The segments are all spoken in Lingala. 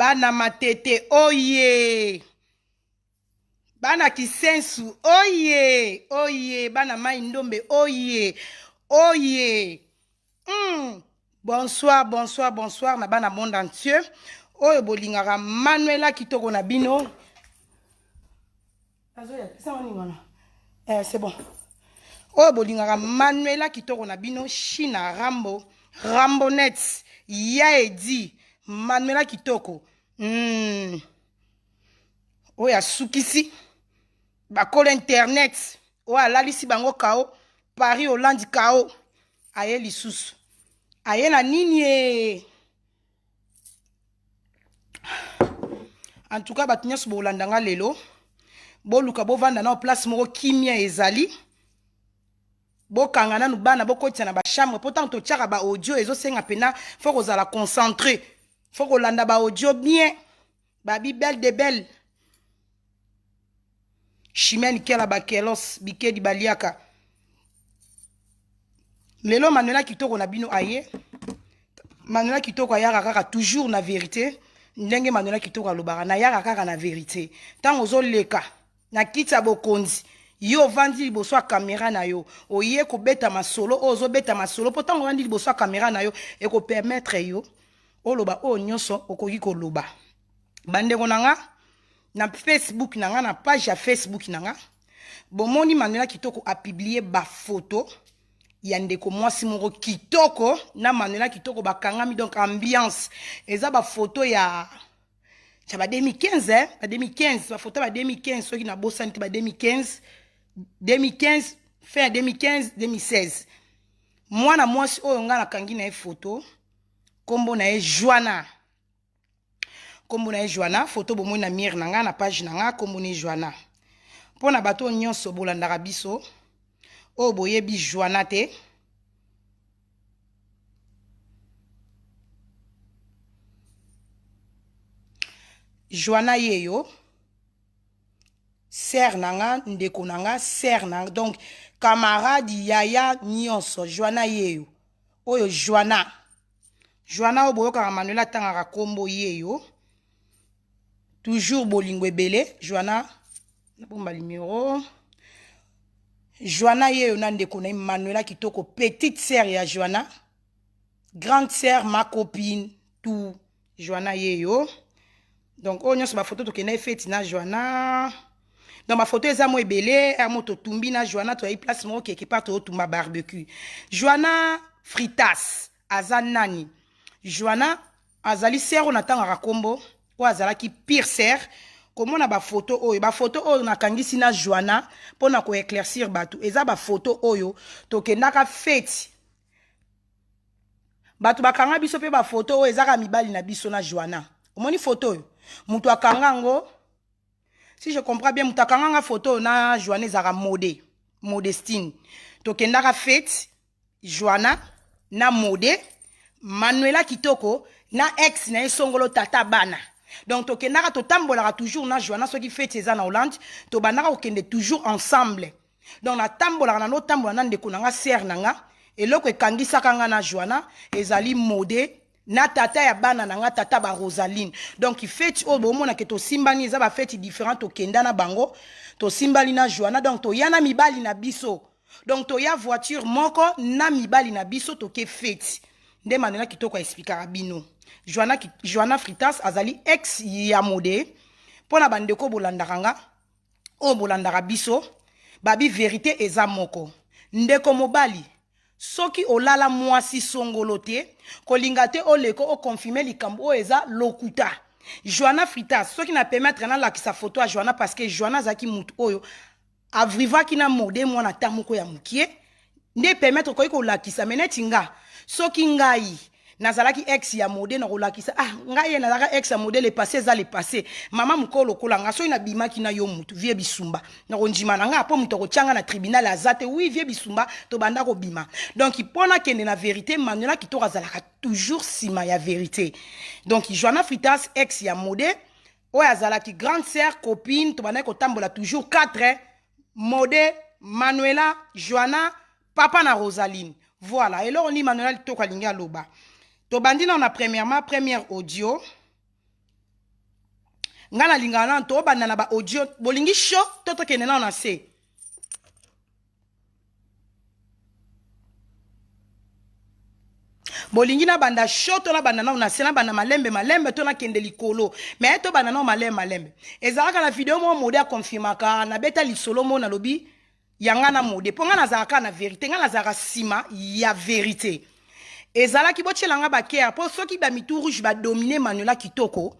Bana matete oye. Bana kisensu oye oye bana mai ndombe oye oye. Bonsoir bonsoir bonsoir na bana monde entier oyo bolingaka Manuela kitoko na bino. Azoya pesa nini wana? Eh, c'est bon. Oyo bolingaka Manuela kitoko na bino China Rambo Rambonet ya edi Manuela kitoko. Oyo asukisi bakolo internet oyo alalisi bango kao Paris Hollande kao aye lisusu aye na nini e en tout cas bato nyonso bolanda nga lelo boluka bovanda nao place moko kimia ezali bokanga nanu bana bokotisa na bachambre mpo ntango totyaka baaudio ezosenga mpena fo kozala concentré fo kolanda baaudio bien babi belle de belle Chimène Kela Bakelos Bikedi Baliaka lelo Manuela kitoko na bino aye Manuela kitoko ayaka kaka toujours na vérité ndenge Manuela kitoko alobaka nayaka kaka na vérité ntango ozoleka na kiti ya bokonzi yo ovandi liboso ya kamera na yo oye kobeta masolo oyo ozobeta masolo mpo ntango ovandi liboso ya kamera na yo ekopermettre yo oloba oyo nyonso okoki koloba bandeko na nga na facebook na nga na page ya facebook na nga bomoni Manuela kitoko apublie bafoto ya ndeko mwasi moko kitoko na Manuela kitoko bakangami donc ambiance eza bafoto ya ya ba 2015 eh? ba 2015 bafoto ya ba 2015 soki nabosani te ba 2015 2015 fin ya 2015 2016 mwana mwasi oyo ngai nakangi na ye foto nkombo na ye Joana nkombo na ye Joana foto bomoi na mire na ngai na page na ngai nkombo na ye Joana mpo na bato oyo nyonso bolandaka biso oyo boyebi Joana te Joana yeyo sœur na nga ndeko na nga sœur na donc camarade yaya nyonso Joana yeyo oyo Joana Joana oyo boyokaka Manuel atangaka kombo yeyo toujours bolingo ebele Joana nabomba numero Joana yeyo na ndeko na ye Manuela kitoko petite sœur ya Joana grande sœur ma copine tout Joana yeyo donc oyo nyonso bafoto tokenda efeti na Joana donc bafoto eza mo ebele ere mo totumbi na Joana toyai place moko quelque part toyotumba barbecue Joana Fritas aza nani Joana azali sœur oyo natangaka kombo oyo azalaki pire sœur komona bafoto oyo bafoto oyo nakangisi na Joana mpona koéclaircir bato eza bafoto oyo tokendaka feti bato bakanga biso mpe bafoto oyo ezaka mibali na biso na Joana omoni foto oyo moto akanga yango si je comprends bien moto akanga nga foto oyo na Joana ezalaka mode modestine tokendaka feti Joana na mode Manuela kitoko na ex na ye songolo tata bana donc tokendaka totambolaka toujours na Joana soki feti eza na Hollande tobandaka kokende toujours ensemble donc natambolaka na notambola na ndeko na nga sœur na nga eloko ekangisaka nga na Joana ezali mode na tata ya bana na nga tata ba Rosaline donc feti oyo bomona ke tosimbani eza bafeti différent tokenda na bango tosimbani na Joana donc toya na mibali na biso donc toya voiture moko na mibali na biso toke feti nde Manuela kitoko aexplikaka bino Joana, Joana Fritas azali ex ya mode mpo na bandeko bolandaka nga oyo bolandaka biso babi verite eza moko ndeko mobali soki olala mwasi songolo te kolinga te oleko okonfirme likambo oyo eza lokuta Joana Fritas soki na permettre nalakisa foto ya Joana parce que Joana azalaki mutu oyo avrivaki na mode mwana ata moko ya mokie nde permettre okoki kolakisa me neti nga soki ngai nazalaki ex ya mode na kolakisa ah ngai ye nazalaka ex ya mode le passé eza le passé mama mokolo lokola nga soki nabimaki na yo mutu vie bisumba nakondima na nga mpo moto akotya nga na tribunal aza te oui vie bisumba tobanda kobima donc mpo nakende na vérité Manuela kitoko azalaka toujours nsima ya vérité donc Joana Fritas ex ya mode oyo azalaki grande sœur copine tobandaki kotambola toujours 4 mode Manuela Joana papa na Rosaline voilà eloko nini Manuela kitoko alingi aloba tobandi nano na premièrement première audio. Nga nalingaka nano tobanda na ba audio. Bolingi show to tokende nano na se? Bolingi nabanda show to nabanda nano na se? Nabanda malembe malembe to nakende likolo? Mais tobanda nano malembe malembe. Ezalaka na video moko mode akonfirmaka, nabeta lisolo moko, nalobi ya nga na mode, mpo nga nazalaka na vérité, nga nazalaka nsima ya vérité. Ezalaki botiela nga bakere, mpo soki bamitu rouge badomine Manuela Kitoko,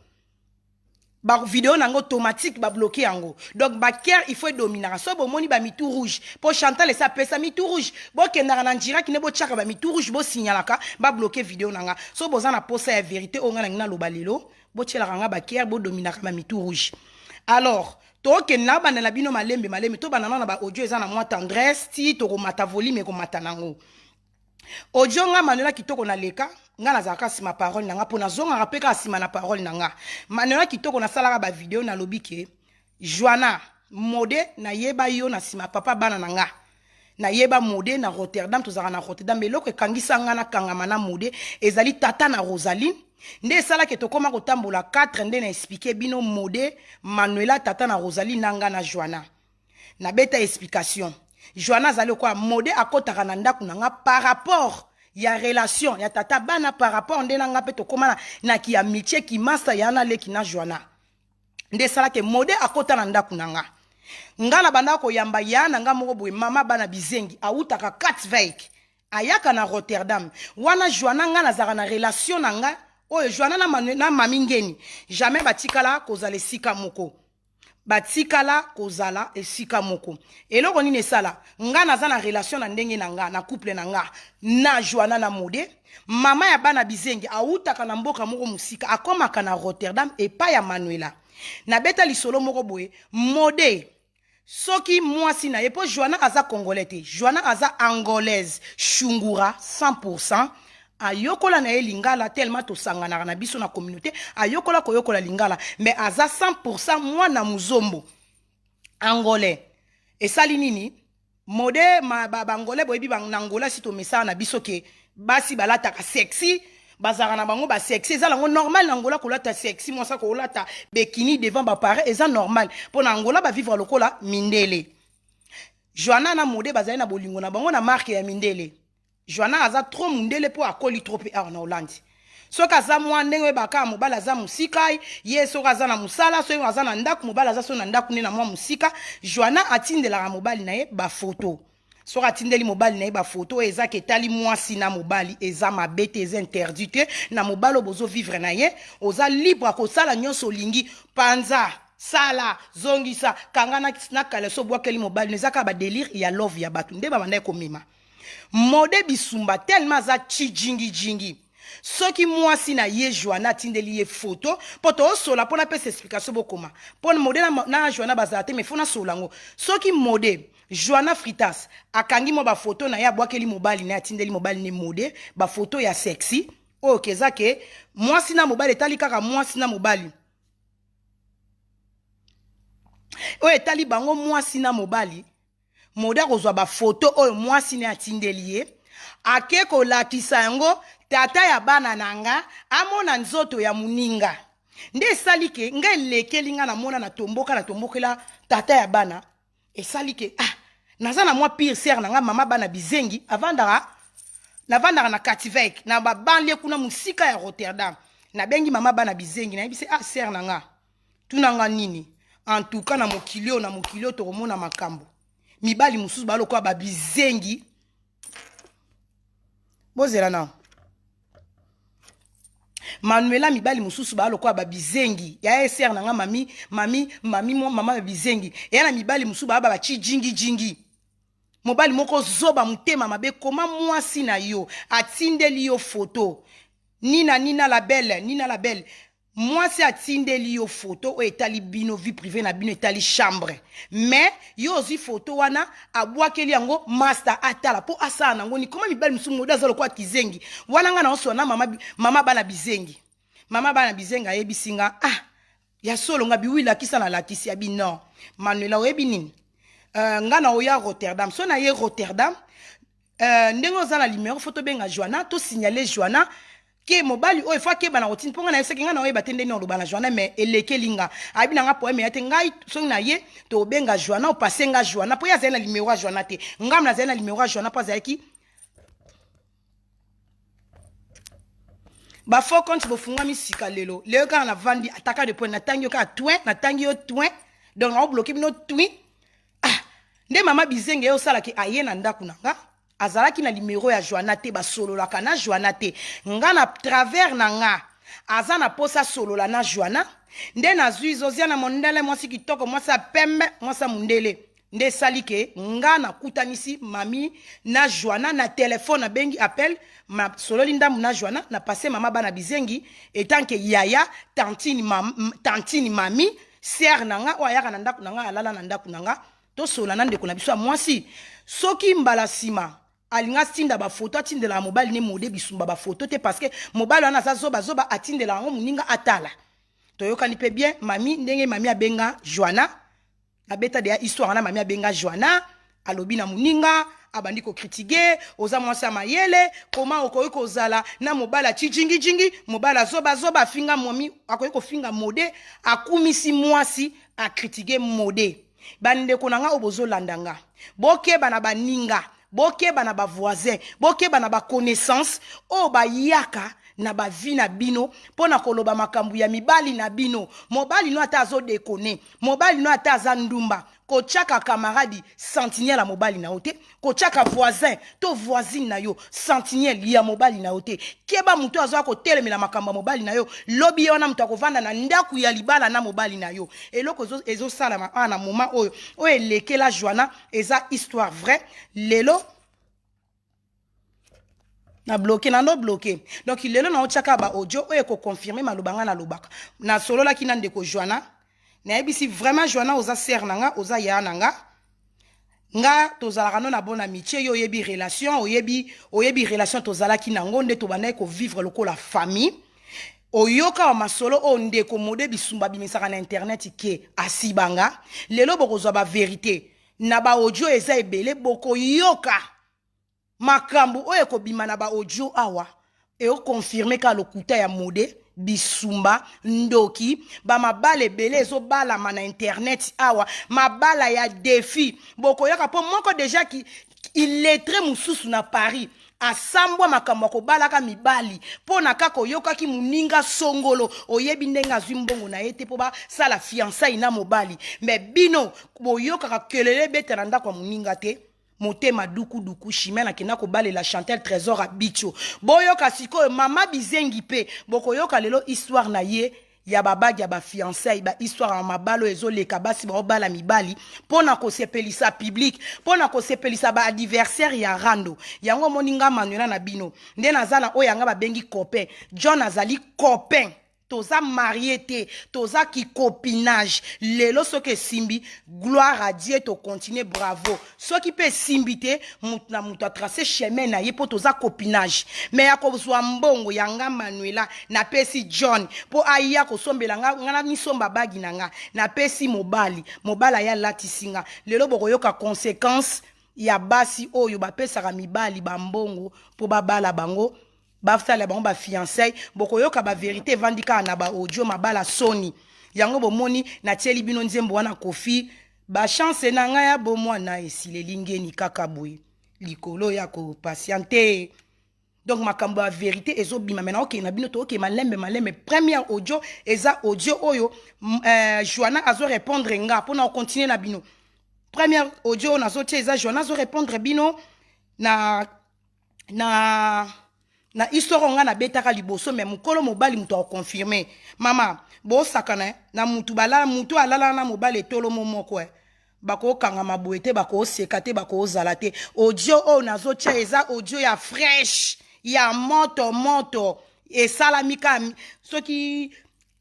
bavideo na yango automatique babloke yango. Donc bakere, il faut edominaka. So bomoni bamitu rouge, mpo Chantal esi apesa mitu rouge, bokendaka na ndiraki nde botiaka bamitu rouge, bosignalaka babloke video na nga. So boza na posa ya vérité oyo nga nangi naloba lelo, botielaka nga bakere, bodominaka bamitu rouge. Alors tokende na banda na bino malembe malembe. Tobanda nano na baaudio eza na mwa tendresse, ti tokomata volume, ekomata nango audio. Nga Manuela Kitoko naleka, nga nazalaka nsima parole na nga, mpo nazongaka mpe kaka nsima na parole na nga. Manuela Kitoko, nasalaka bavideo, nalobi ke Joana Mode, nayeba yo na nsima papa bana na nga. Nayeba Mode na Rotterdam, tozalaka na Rotterdam. Eloko ekangisa nga nakangama na Mode ezali tata na Rosaline, nde esalaki tokóma kotambola 4. Nde na expliquer bino Mode, Manuela, tata na Rosaline na nga na Joana. Nabeta explication. Joana azali lokola Mode, akɔtaka na ndako na nga par rapport ya relation ya tata bana, par rapport nde na nga mpe tokóma na ki amitié, kimasa ya na leki na Joana. Nde esalaki Mode akɔta na ndako na nga. Nga na bandaka koyamba ya na nga moko boye, mama bana bizengi, awutaka Katwijk, ayaka na Rotterdam wana. Joana, nga nazalaka na relation na nga oyo Joana na mami Ngeni, jamais batikala kozala esika moko, batikala kozala esika moko. Eloko nini esala nga naza na relation na ndenge na nga na couple na nga na Joana na Mode? Mama ya bana bizengi awutaka na mboka moko mosika, akomaka na Rotterdam epai ya Manuela. Nabeta lisolo moko boye: Mode, soki mwasi na ye, mpo Joana aza congolais te, Joana aza angolaise shungura 100. Ayokola na ye lingala tellement tosanganaka na biso na communauté, ayokola koyokola lingala, mais aza 100 mwana muzombo angolais. Esali nini? Mode bangolais, boyebi na Angola si tomesana na biso ke basi balataka sexy, bazalaka na bango basexy, eza nango normal na Angola kolata sexy. Mwasi kolata bikini devant baparents eza normal, mpo na Angola bavivre lokola mindele. Joana na Mode bazali na bolingo na bango na marke ya mindele. Joana aza trop mundele, mpo akoli trop mpe awa na Hollande. Soki aza mwa ndenge oyebaka, mobali aza mosika, ye soki aza na mosala, soki aza na ndako, mobali aza so na ndako nde na mwa mosika, Joana atindelaka mobali na ye bafoto. Soki atindeli mobali na ye bafoto oyo ezaka etali mwasi na mobali, eza mabe te, eza interdit te. Na mobali oyo bozovivre na ye, oza libre akosala nyonso olingi, panza, sala, zongisa, kanga na kaleso, obwakeli mobali. Eza kaka badélire ya love ya bato nde babandaki komema. Mode Bisumba tellement aza chijingijingi, soki mwasi na ye Joana atindeli ye foto, mpo toosola, mpo napesa explication, bokoma mpo Mode na Joana bazala te, mais fo nasola yango. Soki Mode, Joana Fritas, akangi mwa bafoto na ye, abwakeli mobali na ye, atindeli mobali ne Mode bafoto ya sexy oyo keza ke mwasi na mobali, etali kaka mwasi na mobali, oyo etali bango mwasi na mobali, Mode akozwa bafoto oyo mwasi ne atindeli ye, ake kolakisa yango tata ya bana na nga, amona nzoto ya moninga. Nde esali ke nga elekeli nga, namona natomboka, natombokela tata ya bana. Esali ke ah, naza na mwa pire sere na nga, mama bana bizengi, avandaka, navandaka na Katwijk, na babanlieue kuna mosika ya Rotterdam. Nabengi mama bana bizengi, nayebisi: "Ah, sere na nga, tuna nga nini? En tout cas na mokili oyo, na mokili oyo tokomona makambo. Mibali mosusu balokola babizengi." Bozela na Manuela. Mibali mosusu baa lokola babizengi ya esere na nga, mami, mami, mami, mama ya bizengi. Eya na mibali mosusu baa baci jingijingi. Mobali moko zoba, motema mabe. Koma mwasi na yo atindeli yo foto nina, Nina la belle, Nina la belle, mwasi atindeli yo foto oyo etali bino, vie privée na bino, etali chambre, mais yo ozwi foto wana, abwakeli yango master atala mpo asala nango ni koma. Mibali mosusu, mode aza lokola kizengi wana. Nga na oswa na mama, mama bana bizengi. Mama bana bizengi ayebisi nga: "Ah, ya solo?" Nga biwi lakisa, nalakisi. Abi: "Non, Manuela, oyebi nini? Nga na oya Rotterdam. So na ye Rotterdam, ndenge oza na numero, fo tobenga Joana, tosignale Joana. Ke mobali oyo fo akeba na kotinda mpo ngai nayebisaki ngai naoyeba te ndenge oloba na Joana, mais elekeli nga, ayebi na nga poeme ya te. Ngai soki na ye tobenga Joana, opase nga Joana mpo ye azali na limero ya Joana te. Ngai nazali na limero ya Joana mpo azalaki bafaux compte bofungwami sika lelo lelo kaka navandi ataka de point, natangi yo kaka twin, natangi yo twin, donc naobloke bino twin. Ah, nde mama Bizenge ye osalaki aye na ndako na nga, azalaki na limero ya Joana te, basololaka na Joana te. Nga na travers na nga aza na posa asolola na Joana, nde nazwi Zozia na mondele, mwasi kitoko, mwasi ya pembe, mwasi ya mondele. Nde esali ke nga nakutanisi mami na Joana na telefone, nabengi appel, masololi ndambu na Joana, na passe mama bana Bizengi etanke yaya, tantine, mam, tantine mami sere na nga oyo ayaka na ndako na nga, alala na ndako na nga. Tosola na ndeko na biso ya mwasi. Soki mbala nsima alinga atinda bafoto, atindelaka mobali ne Mode Bisumba bafoto te, parce que mobali wana aza zobazoba, atindela yango moninga atala. Toyokani mpe bien mami, ndenge mami abenga Joana, abeta deya histoire wana. Mami abenga Joana, alobi na moninga, abandi kokritike: "Oza mwasi ya mayele, koma okoki kozala na mobali atijingijingi, mobali azobazoba?" Afinga mami, akoki kofinga Mode, akumisi mwasi, akritike Mode. Bandeko na nga oyo bozolanda nga, bokeba na baninga, bokeba na bavoisin, bokeba na baconnaissance oyo bayaka na bavi na bino mpo na koloba makambo ya mibali na bino. Mobali no ata azodekone, mobali no ata aza ndumba, kotiaka camarade sentinelle ya mobali na yo te, kotiaka voisin to voisine na yo sentinelle ya mobali na yo te. Keba, moto azoya kotelemela makambo ya mobali na yo, lobi ye wana moto akovanda na ndako ya libala na mobali na yo. Eloko ezosalama awa na moment oyo, oyo elekela Joana, eza histoire vrai. Lelo na bloqué, na ndo bloqué. Donc lelo naotiaka ba audio oyo ekoconfirme maloba nga nalobaka. Nasololaki na ndeko Joana, nayebisi vraiment Joana: "Oza sere na nga, oza ya na nga, nga tozalaka no na bonne amitié. Yo oyebi relation, oyebi relation tozalaki nango, nde tobandaki kovivre lokola famille. Oyoka wa masolo oyo ndeko Mode Bisumba abimisaka na internet ke asibanga. Lelo bokozwa bavérité na baaudio, eza ebele. Bokoyoka makambo oyo ekobima na baaudio awa, eokonfirme kaka lokuta ya Mode Bisumba, ndoki. Bamabala ebele ezobalama na internet awa, mabala ya défi. Bokoyoka mpo moko déjà ki illettré mosusu na Paris asambwa makambo ya kobalaka mibali mpo na kaka oyokaki moninga songolo, oyebi ndenge azwi mbongo na ye te mpo basala fiançailles na mobali. Me bino boyokaka kelele ebeta na ndako ya moninga te, motema dukuduku. Chimene akenda kobalela Chantel Trésor Abitio. Boyoka sikoyo mama Bizengi mpe, bokoyoka lelo histoire na ye ya babague ya bafiançailles, bahistoire ya mabala oyo ezoleka, basi baobala mibali mpo na kosepelisa public, mpo na kosepelisa baadversaire ya rando. Yango omoni nga Manuela na bino nde naza na oyo yanga babengi copain John, azali copain, toza marie te, toza kicopinage. Lelo soki esimbi, gloire à Dieu, tocontinue, bravo. Soki mpe esimbi te, motu na moto atrace chemin na ye, mpo toza copinage. Me ya kozwa mbongo ya nga Manuela napesi John mpo aya kosombela nga, nga na misomba bague na nga, napesi mobali, mobali aya alatisi nga. Lelo bokoyoka conséquence ya basi oyo bapesaka mibali bambongo mpo babala bango, basala bango bafiançailles. Bokoyoka bavérité evandi kaka na baaudio. Mabala soni yango bomoni natieli bino nzembo wana Kofi, bachance na ngai ya bomwana esileli ngeni kaka boye likolo ya kopatiente. Donc makambo ya vérité ezobima. Me naokende na bino, tookende malembe malembe. Première audio eza audio oyo Joana azorépondre nga mpona okontinue na bino. Première audio oyo nazotia eza Joana azorépondre bino na histoire oyo nga nabetaka liboso. Me mokolo mobali moto akoconfirme, mama bosakana na mutu balala, mutu alala na mobali etolomo moko bakokangama boye te, bakoseka te, bakozala te. Audio oyo nazotia eza audio ya fresh, ya moto moto, esalami kaka soki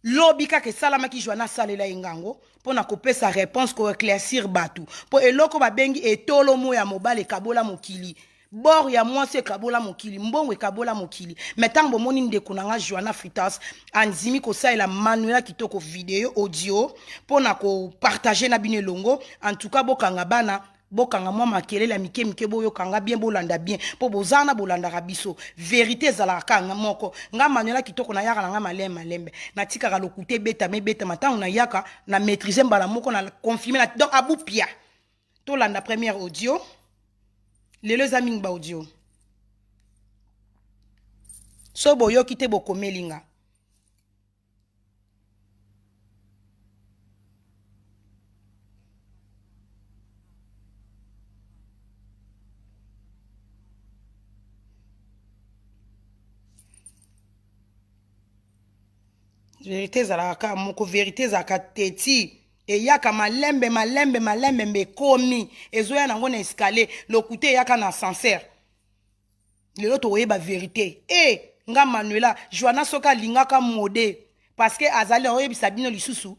lobi kaka esalamaki. Joana asalela ye ngango mpo na kopesa réponse, koéclaircir bato, mpo eloko babengi etolomo ya mobali ekabola mokili, bor ya mwasi ekabola mokili, mbongo ekabola mokili. Me ntango bomoni ndeko na nga Joana Fritas andimi kosalela Manuela Kitoko video audio mpo na kopartage na bino elongo, en tout cas bokanga bana. Bokanga mwa makelele ya mike mike, boyoka nga bien, bolanda bien, mpo boza wana bolandaka biso. Verite ezalaka kaka nga moko. Nga Manuela Kitoko nayaka na nga malembe malembe, natikaka lokuta ebetama ebetama, ntango nayaka na maîtriser mbala moko na confirmer na, donc abupia. Tolanda première audio. Lelo eza mingi ba audio. So boyoki te bokomeli nga. Verite ezalaka kaka moko, verite ezalaka teti, eyaka malembe malembe malembe mbe ekomi, ezoya nango na escalier, lokuta eyaka na ascenseur. Lelo tokoyeba verite. Eh nga Manuela, Joanna soki alingaka mode parce que azali oyebisa bino lisusu.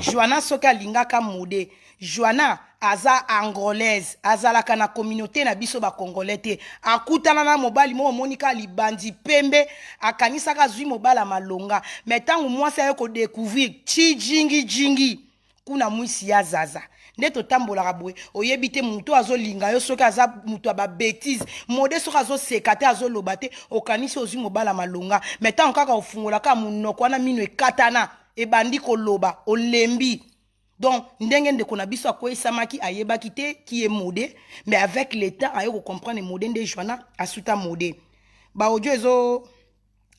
Joanna soki alingaka mode, Joanna aza angolaise, azalaka na communauté na biso ba congolais te. Akutana na mobali moko omoni ka libandi pembe, akanisaka azwi mobali ya malonga, mais tango mwasi aye ko découvrir tshijingi jingi kuna mwisi ya zaza nde totambolaka boye, oyebi te moto azolinga yo soki aza moto ya ba bêtise mode, soki azoseka te azoloba te, okanisi ozwi mobala malonga, mais ntango kaka ofungola kaka monoko wana mino ekatana ebandi koloba olembi. Donc ndenge ndeko na biso akweyisamaki ayebaki te qui est mode, mais avec le temps aye kocomprendre mode nde Joanna asuta mode. Ba audio ezo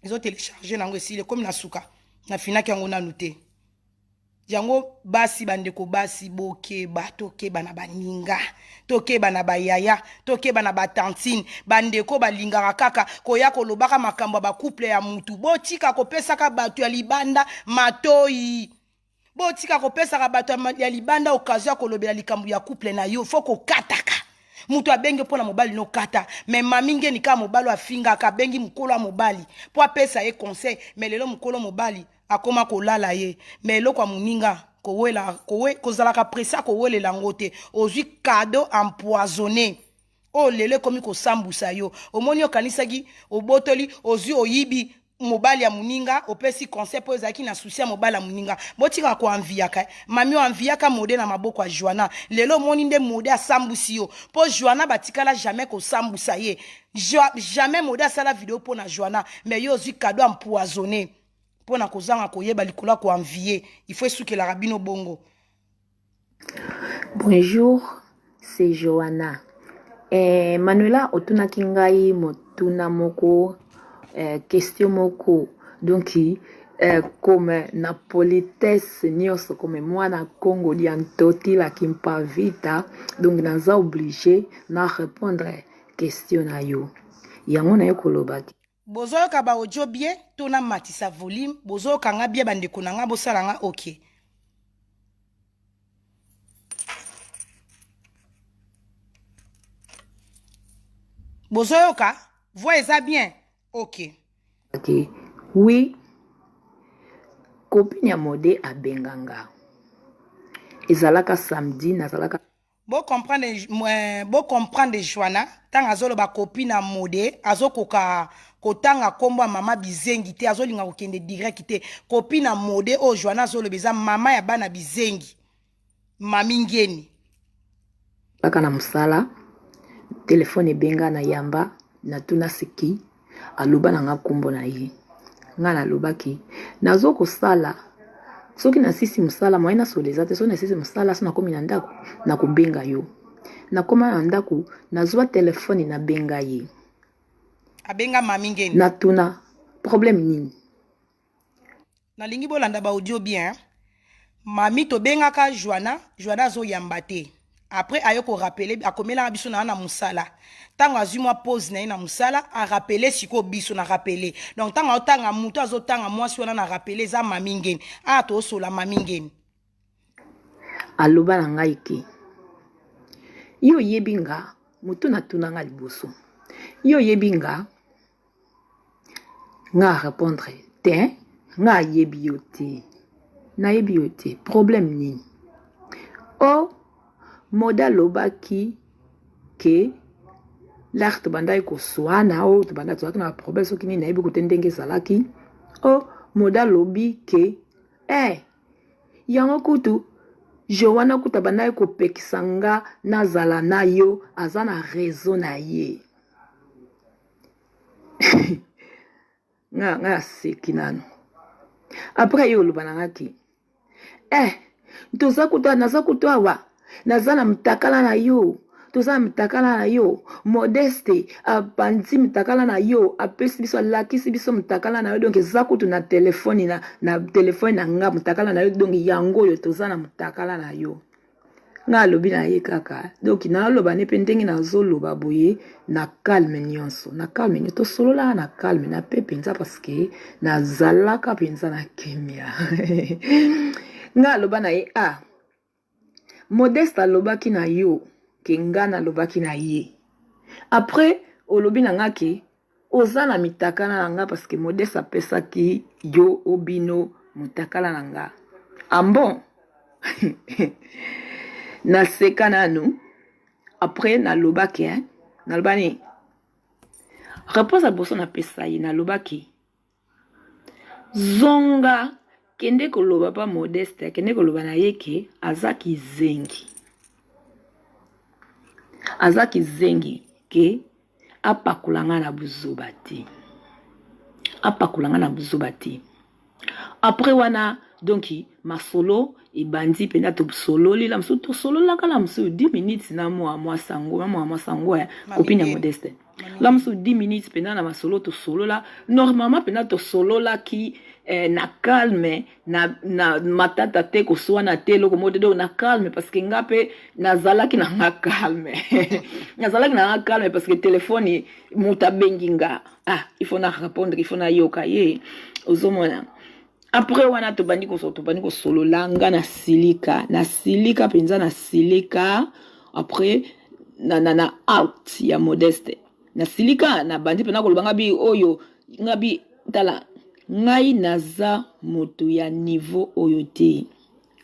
ezo télécharger nango esili ekomi na suka, nafinaki yango nanu te. Yango basi, bandeko basi, bokeba, tokeba na baninga, tokeba na bayaya, tokeba na batantine, bandeko balingaka kaka koya kolobaka makambo ya bacouple ya mutu. Botika kopesaka bato ya libanda matoi, botika kopesaka bato ya libanda occasion ya kolobela likambo ya couple na yo. Fo kokataka moto abengi mpo na mobali nokata, me mami ngeni kaka mobali afingaka, abengi mokolo ya mobali mpo apesa ye conseil, me lelo mokolo mobali akoma kolala ye. Me eloko ya moninga kowela, kowe, kozalaka presse kowelela yango te. Ozwi cadeau empoisonné oyo lelo ekomi kosambusa yo. Omoni, okanisaki obotoli, ozwi, oyibi mobali ya moninga, opesi conseil mpo ezalaki na susi ya mobali ya moninga. Botikaka koanviyaka mami, oanviyaka mode na maboko ya Joanna. Lelo omoni nde mode asambusi yo, mpo Joanna batikala jamais kosambusa ye. Jamais mode asala video mpo na Joanna, mais yo ozwi cadeau empoisonné mpo na kozanga koyeba likolo ya koanvie. Il faut esukelaka bino bongo. Bonjour, c'est Johanna. Eh, Manuela otunaki ngai motuna moko eh, question moko donc eh, comme na politesse nyonso comme mwana Congo dia ntotila kimpavita donc naza obligé na répondre question na yo yango naye koloba. Bozoyoka ba audio bien to namatisa volume? Bozoyoka nga bien bandeko na nga? Bosala nga ok. Bozoyoka voix eza bien? Ok. Ok. Oui, copine ya mode abenga nga ezalaka samedi nazalaka Bo comprendre, bo comprendre Joanna ntango azoloba copine ya mode, azokoka kotanga nkombo ya mama bizengi te, azolinga kokende direct te. Copine ya mode oyo Joanna azoloba eza mama ya bana bizengi, mami ngeni. Kaka na mosala, telefone ebenga na yamba, natuna siki aloba na nga nkombo na ye. Nga nalobaki nazo kosala soki nasisi mosala moyen nasola eza te, soki nasisi mosala so nakomi na ndako nakobenga yo. Nakoma na ndako nazwa telefone nabenga ye. Abenga mami ngeni. Natuna problème nini? Nalingi bolanda ba audio bien. Mami tobengaka Joanna, Joanna azoyamba te. Après aye ko rappeler, akomelaka biso na na mosala. Tango azwi mwa pause na ye na mosala, a rappeler sikoyo biso na rappeler. Donc tango azotanga moto azotanga mwasi wana na rappeler eza mami ngeni. Ah tosola mami ngeni. Aloba na ngai ke yo oyebi nga, moto natuna nga liboso. Yo oyebi nga, nga répondre te, nga ayebi yo te. Nayebi yo te, problème nini? O mode alobaki ke lare tobandaki koswana, o tobandaki tozalaki na problème soki nini nayebi kote ndenge ezalaki. O mode alobi ke eh yango kutu. Joana kutu abandaki kopekisa nga nazala na yo aza na raison na ye nga nga aseki nanu après ye oloba na nga ke eh toza kutu naza kutu awa naza na mutakala na yo toza na mitakala na yo modeste apanzi mitakala na yo apesi biso alakisi biso mutakala na yo donc eza kutu na telefone na, na telefone na nga mutakala na yo donc yango oyo toza na mutakala na yo nga alobi na ye kaka donc naloba ne mpe ndenge nazoloba boye na calme nyonso na calme nyonso tosololaka na calme na mpe mpenza parce que nazalaka mpenza na kimia nga aloba na ye ah Modeste alobaki na yo ke nga nalobaki na ye après olobi na nga ke oza na mitakala na nga parce que Modeste apesaki yo obino mutakala na nga ambon ah naseka nanu après nalobaki hein naloba nini réponse ya liboso napesa ye nalobaki Zonga kende koloba pa modeste kende koloba na ye ke aza kizengi aza kizengi ke apakola nga na buzoba te apakola nga na buzoba te après wana donc masolo ebandi mpenza tosololi la mosusu tosololaka la mosusu 10 minutes na mwa mwasi yango na mwa mwasi yango ya copine ya modeste la mosusu 10 minutes mpenza na masolo tosolola normalement mpenza tosololaki eh, na calme na, na matata te koswana te eloko moko te donc na calme parce que nga mpe nazalaki na nga calme nazalaki na nga calme parce que telefone moto abengi nga ah il faut na répondre il faut nayoka ye ozomona après wana tobandi tobandi kosolola nga na silika na silika mpenza na silika après na, na, na out ya modeste na silika nabandi mpenza koloba nga bi oyo nga bi tala ngai naza moto ya niveau oyo te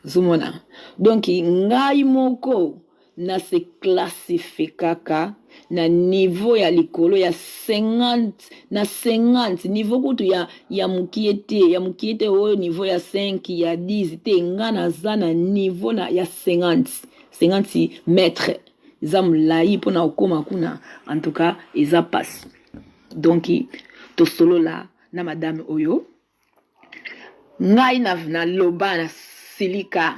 ozomona donc ngai moko na se classifikaka na niveau ya likolo ya 50 na 50 niveau kutu ya, ya mokie te ya mokie te oyo niveau ya 5 ya 10 te nga naza na niveau na, ya 50 50 mètre eza molai mpona kokóma kuna en tout cas eza pasi donc tosolola na madame oyo Ngai na naloba na silika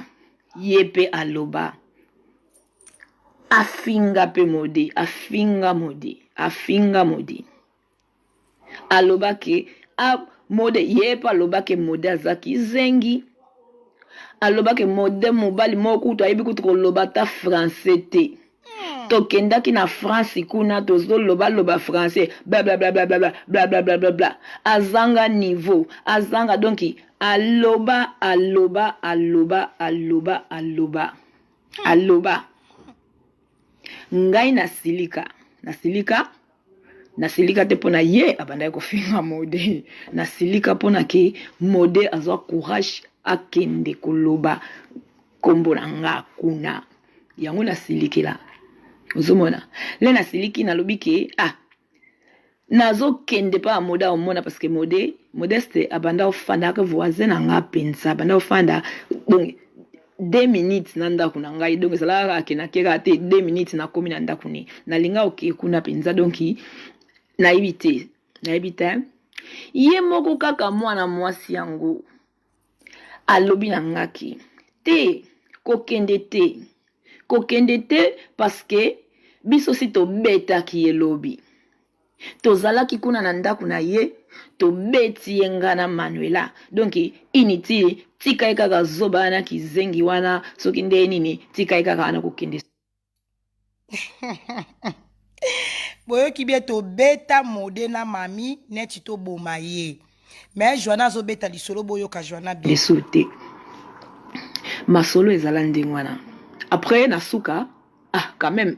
ye pe aloba afinga pe mode afinga mode afinga mode aloba ke a mode ye pe aloba ke mode aza kizengi aloba ke mode mobali moko kutu ayebi kutu koloba ata français te tokendaki na france kuna tozolobaloba français blablablablabla blablablablabla azanga niveau azanga donc aloba aloba aloba aloba aloba aloba ngai nasilika nasilika nasilika te mpo na ye abandaki kofinga mode nasilika mpo na ke mode azwa courage akende koloba nkombo na nga kuna yango nasilikela ozomona le nasiliki nalobi ke ah nazokende mpa ya mode aomona parce que mode modeste abanda ofanda aka voisin na nga mpenza abanda ofanda donc deux minutes na ndako na ngai donc ezalaka kaka ke nakeka te deux minutes nakomi na ndako ne nalinga oke kuna mpenza donc nayebi te nayebi te ye moko kaka mwana mwasi yango Alobi na nga ke te kokende te kokende te parce que biso si tobetaki ye lobi tozalaki kuna na ndako na ye tobeti ye nga na Manuela donc inutile tika ye kaka zoba wana kizengi wana soki nde nini tika ye kaka wana kokende boyoki bien tobeta mode na mami neti toboma ye mais joana azobeta lisolo boyoka joana bien lisu te masolo ezala ndenge wana après na suka ah quand même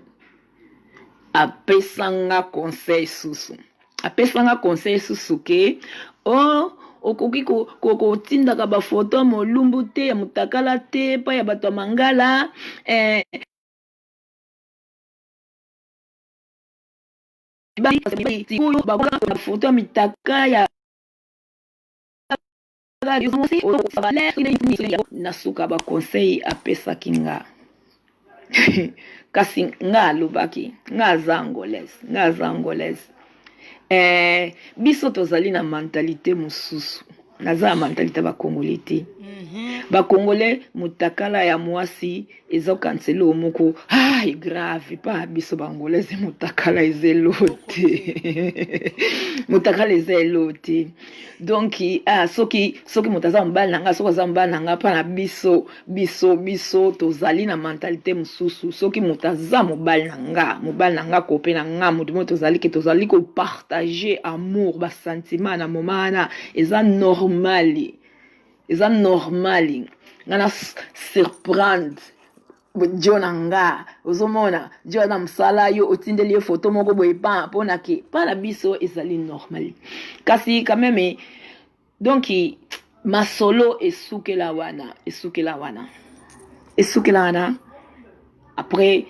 apesanga conseil susu apesanga conseil susu ke oh okoki kotindaka bafoto ya molumbu te ya motakala te epai ya bato ya mangala eh, foto ya mitaka ya Na suka ba conseil apesaki nga kasi nga alobaki nga aza angolaise, nga aza angolaise. Eh, biso tozali na mentalite mosusu, naza na mentalite ya bakongole te. Bakongole mutakala ya mwasi ezokanisa eloko moko ai grave pa biso bangolese mutakala eza elo te mutakala eza elo te. Donc ah, soki soki moto aza mobali na nga, soki aza mobali na nga, mpa na biso biso biso tozali na mentalite mosusu. Soki moto aza mobali na nga, mobali na nga kope na nga, moto moko tozali ke tozali kopartage amour basentiment na moma wana eza normali, eza normali nga na surprendre jo na nga. Ozomona jo na mosala, yo otindeli ye foto moko boye pa mpona ke mpa na biso ezali normal. Kasi quand même, donc masolo esukela wana, esukela wana, esukela wana. Après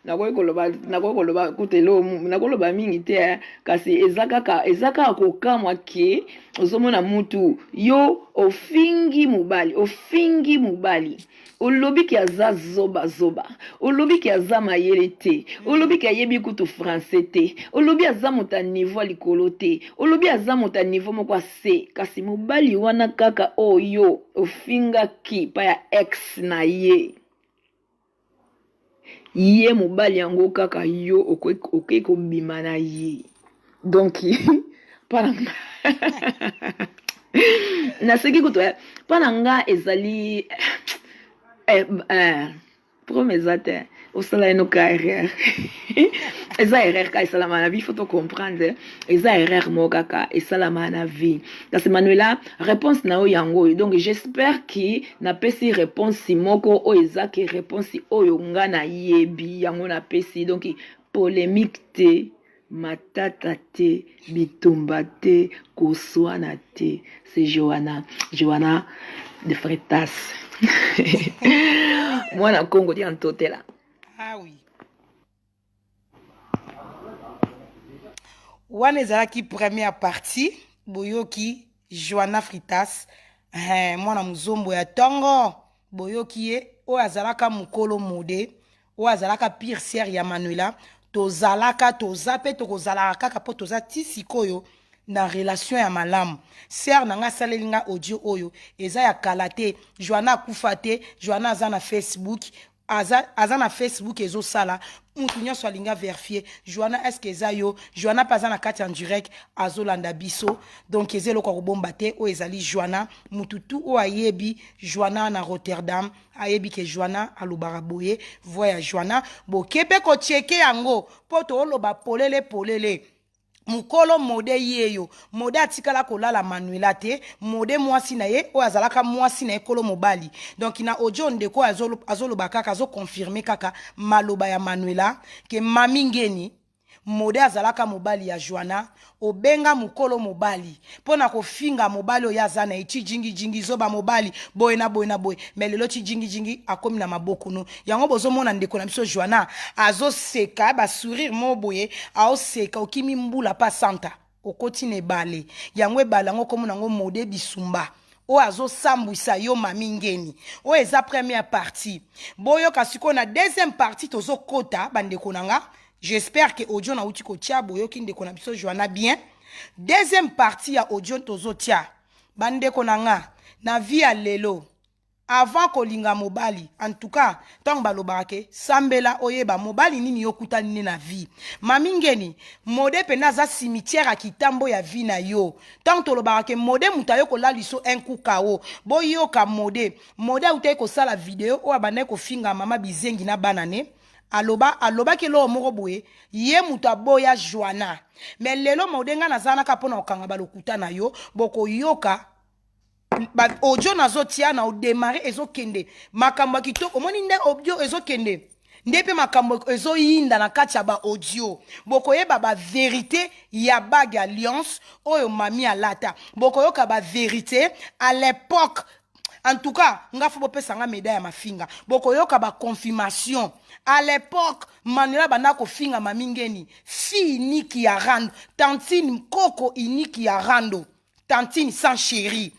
nakoki koloba, nakoki koloba kuta elo, nakoloba mingi te eh. Kasi eza kaka, eza kaka kokamwa ke ozomona mutu yo ofingi mobali, ofingi mobali, olobi ke aza zoba zoba, olobi ke aza mayele te, olobi ke ayebi kutu français te, olobi aza moto ya niveau ya likolo te, olobi aza moto ya niveau moko ase. Kasi mobali wana kaka oyo ofingaki pa ya ex na ye, ye mobali yango kaka yo okoki kobima na ye. Donc mpa na nga naseki kutu mpa na nga ezali problème eza te, osala ye noka erreur, eza erreur kaka esalama na vie, faut to comprendre, eza erreur moko kaka esalama na vie. Kasi Manuela, réponse na yo yango oyo. Donc j'espère ke napesi réponse moko oyo eza ke réponse oyo nga nayebi yango napesi. Donc polémique te, matata te, bitumba te, koswana te. C'est Johanna, Johanna de Freitas, mwana Congo dia ntotela. Ah oui, wana ezalaki première partie. Boyoki Joanna Fritas, eh, mwana mozombo ya ntongo. Boyoki ye oyo azalaka mokolo mode, oyo azalaka pire sere ya Manuela. Tozalaka, toza mpe tokozalaka kaka mpo toza ti sikoyo na relation ya malamu. Sere na nga asaleli nga audio oyo eza ya kala te. Joana akufa te, Joana aza na Facebook, aza, aza na Facebook, ezosala mutu nyonso alingi averifie. Joana, est ce eza yo? Joana mpe aza na kati ya direct, azolanda biso. Donc eza eloko ya kobomba te, oyo ezali Joana. Mutu tu oyo ayebi Joana na Rotterdam ayebi ke Joana alobaka boye. Voix ya Joana, boke mpe kocheke yango mpo tooloba polele polele. Mokolo mode yeyo, mode atikala kolala Manuela te. Mode mwasi na ye oyo azalaka mwasi na ye kolo mobali. Donc na audio, ndeko oyo azoloba kaka, azoconfirme kaka maloba ya Manuela ke mami ngeni mode azalaka mobali ya Joana. Obenga mokolo mobali mpo na kofinga mobali oyo aza na ye, tijingijingi, zoba mobali, boye na boye na boye. Me lelo tijingijingi akomi na maboko no. Yango bozomona ndeko na biso Joana azoseka basourire mo boye, aoseka. Okimi mbula pa santa, okoti na ebale yango, ebale yango komona yango mode bisumba oyo azosambwisa yo mami ngeni. Oyo eza première partie. Boyoka sikoyo na deuxième partie tozokota. Bandeko na nga, j'espère que audio nauti kotia, boyoki ndeko na biso Joana bien. Deuxième partie ya audio tozotia. Bandeko na nga, na vie ya lelo, avant kolinga mobali, en tout cas ntango balobaka ke sambela oyeba mobali nini yo okutani ne na vie, mami ngeni mode mpenza aza cimetière ya kitambo ya vie na yo. Ntango tolobaka ke mode moto ayo kolaliso un coup kao, boyoka mode. Mode autaki kosala video oyo abandaki kofinga mama bizengi na bana ne. Aloba, alobaki eloko moko boye, ye moto aboya Joana. Me lelo mode, ngai naza naka mpona kokanga balokuta na yo. Bokoyoka ba audio nazotia na odemare, ezokende makambo ya kitoko. Omoni nde audio ezokende nde mpe makambo ezoyinda na kati ya baaudio. Bokoyeba baverité ya bague alliance oyo mami alata, bokoyoka baverité à l'époque. En tout cas nga fo bopesa nga médaille ya mafinga. Bokoyoka baconfirmation à l'époque Manuela banda kofinga mami ngeni fille niki ya rando, tantine koko iniki ya rando, tantine sans chéri.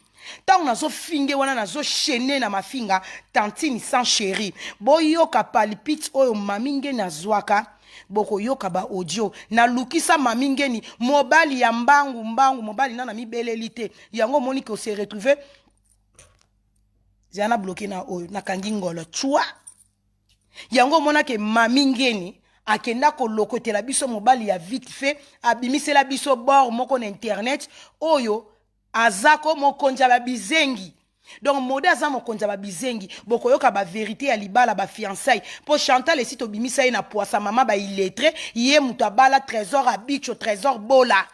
Ntango nazofinge wana, nazochaine na mafinga tantine sans chéri. Boyoka palpite oyo mami ngeni azwaka, bokoyoka ba audio. Nalukisa mami ngeni mobali ya mbangu mbangu, mobali nana mibeleli te. Yango omoni ko se retrouver zela na bloke na oyo nakangi ngolo chwa. Yango omonake mami ngeni akenda kolokotela biso mobali ya vite fait, abimisela biso bord moko na internet oyo aza ko mokonzi ya babizengi. Donc mode aza mokonzi ya babizengi. Bokoyoka ba verité ya libala, ba fiançailles, po Chantal esi tobimisa ye na poisa mama ba illettré. Ye moto abala Trésor Abicho, Trésor Bola,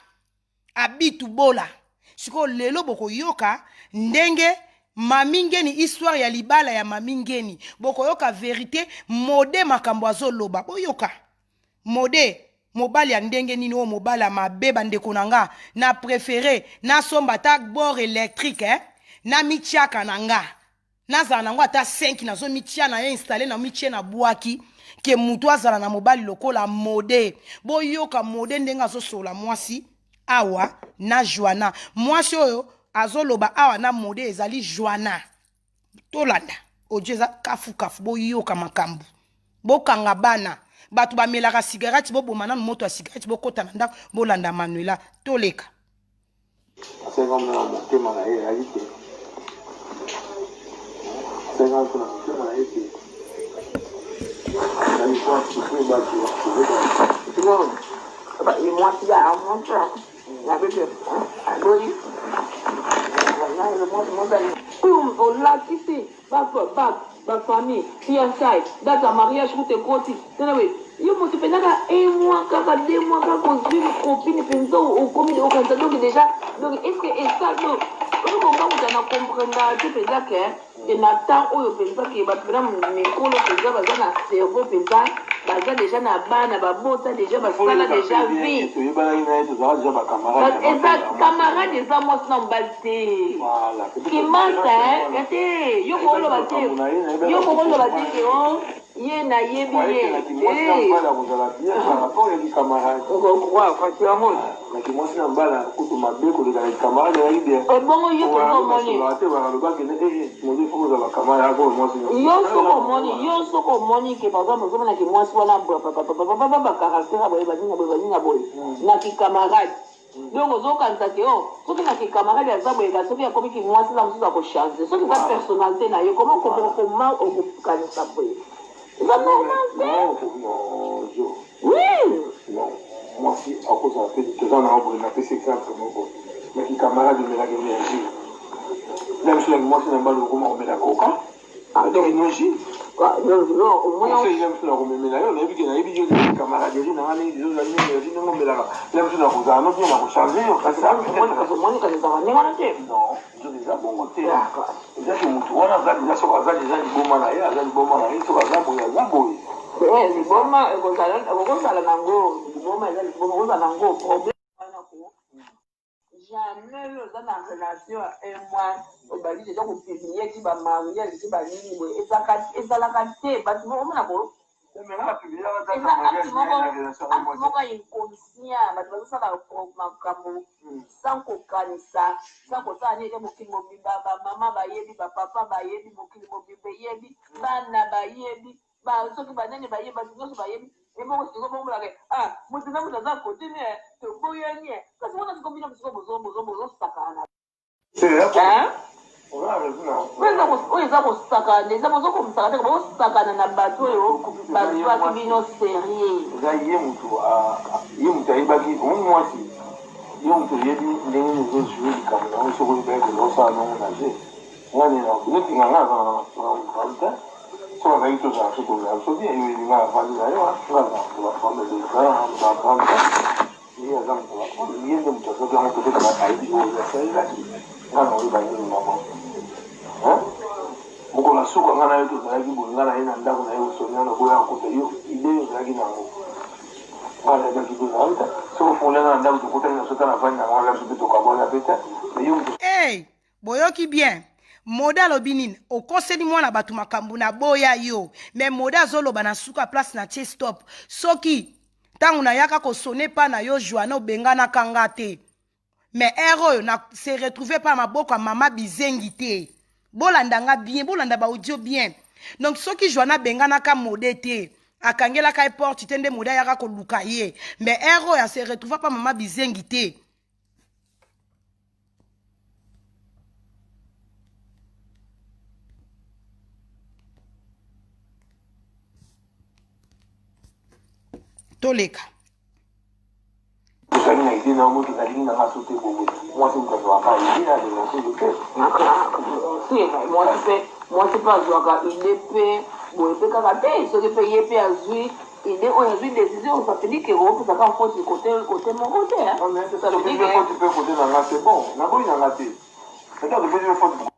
Abitu Bola. Sikoyo lelo bokoyoka ndenge mami ngeni, histoire ya libala ya mami ngeni, bokoyoka verité mode makambo azoloba. Boyoka mode mobali ya ndenge nini oyo, mobali ya mabe. Bandeko na nga, na préféré nasomba ata bord électrique, eh? Na mitiaka na nga, nazala nango ata 5, nazomitia na ye installe na mitie na bwaki ke mutu azala na mobali lokola mode. Boyoka mode ndenge azosola mwasi awa na Joana. Mwasi oyo azoloba awa na mode ezali Joana. Tolanda audio, eza kafukafu. Boyoka makambo, bokanga bana. Bato bamelaka cigarette, boboma nanu moto ya cigarette, bokota na ndako, bolanda Manuela. Toleka. Asenga na motema na ye ezali te, asenga na motema na ye te, ezali po asouffrir bato. Mwasi ya mwasi na bebe aboyi oyo olakisi bafamille, fiançailles, date ya mariage kuta ekoti tala we yo moto mpenza ka un mois kaka, 2 mois kaka, ozwi copine mpenza, okomi okanisa. Donc déjà, donc est ce que esa donc oyo bonga na comprendre te mpenza ke na temps oyo mpenza ke bato mpena mikolo mpenza baza na cerveau mpenza, baza déjà na bana, babota déjà, basala déjà vie. Toyebanaki na ye, tozalaka déjà bacamarade. Eza camarade, eza mwasi na mobali te. Kimasa te, yo koloba te, yo kokoloba te ke o ye nayebi ye. Kozala bien par rapport ya kicamarade. Kasi yango naki mwasi na mbala kutu mabe koleka na camarade ezalaki bien. Ebongo yo mpenza omoni te, balobaki moto fo kozala camarade ako mwasi. Yo soko omoni, yo soko omoni ke par exemple ozomonaki mwasi wana papapapapapa, bacaractère ya boye, baninga boye, baninga boye na kicamarade, donc ozokanisa ke o soki na kicamarade aza boye, ka soki akomiki mwasi na mosusu akochange, soki eza personnalité na ye, comment koma okokanisa boye? Eza normal te. Oui. Non, mwasi akozala te, toza na boye. Napesi exemple moko na kicamarade, omelaka énergie na biso, naki mwasi na mbala okoma komela koka, donc énergie conseil na biso na komemela yo. Nayebi ke nayebi yo camaraderie nanga ndenge ozali, énergie ndenge omelaka na biso, na kozala no bien, na kochange yo. Kasi omoni, kasi ezalaka ndenge wana te. Non, nzoto eza bongo te. Eza ke motu wana aza deja, soki aza deja liboma na ye, aza liboma na ye, soki aza boye, aza boye. Liboma ekokozala nango, liboma eza liboma, okozala nango problème wana ko jamais. Oyo oza na relation ya un mois, obandi deja kopublie ti bamariage ti banini boye, ezalaka te. Bato moko omona ko eza acte moko ya inconscient. Bato bazosala makambo sans kokanisa, sans kosala nini. Eza mokili mobimba, bamama bayebi, bapapa bayebi, mokili mobimba eyebi, bana bayebi, soki banani bayebi, bato nyonso bayebi. Ebongo sikoyo bomonaka ah moto na moto aza kote ne toboyani, kasi wana sikoyo bino sikoyo bozosakana. Oyo eza kosakana, eza bozokomisaka te, bozosakana na bato oyo bazwaki bino sérieux. Eza ye moto, ye moto ayebaki. Omoni mwasi, ye moto oyebi ndenge nini ozojouer likambo nango. Soki oyebaki koza osala nango na je ngani neti nga nga aza na te, soki azalaki tozala so tozala so bien. Yo oyebi nga avandi na yo, nga aza moto baprendre moto aprendre te, ye aza moto baprendre, ye nde moto azwaki yango. Peut-être ayebi oyo asalelaki nga na oyeba nini mama mokolo ya suka. Nga na yo tozalaki boye, nga na ye na ndako na ye kosonia na boya kokuta yo idée ozalaki nango, nga nayebaki tozalaki te. Soki ofungoli nga na ndako, tokutani na sota na vandi na nga biso mpe tokabwana pe te, mais yo moto. Hey, boyoki bien mode alobi nini? Okoseli mwana bato makambo na boya yo. Me mode azoloba na suka place na tie stop. Soki ntango nayaka kosone pa na yo Joana, obenganaka nga te. Mais heure oyo na se retrouver pa maboko ya mama bizengi te. Bolanda nga bien, bolanda ba audio bien. Donc soki Joanna abenganaka mode te, akangelaka ye porte te nde mode ayaka koluka ye. Mais heure oyo a se retrouver pa mama bizengi te. Toleka. Ozali na idee na yo moto nalingi na nga so te boye mwasi moto azwaka idee na alinga so te. Mwasi mpe mwasi mpe azwaka idee mpe boye mpe kaka te soki mpe ye mpe azwi idee oyo azwi décision ça veut dire que opesaka faute côté côté moko te hein. Non mais Ça veut dire que faute mpe côté na nga c'est bon naboyi na nga te peut-être opesi mpe faute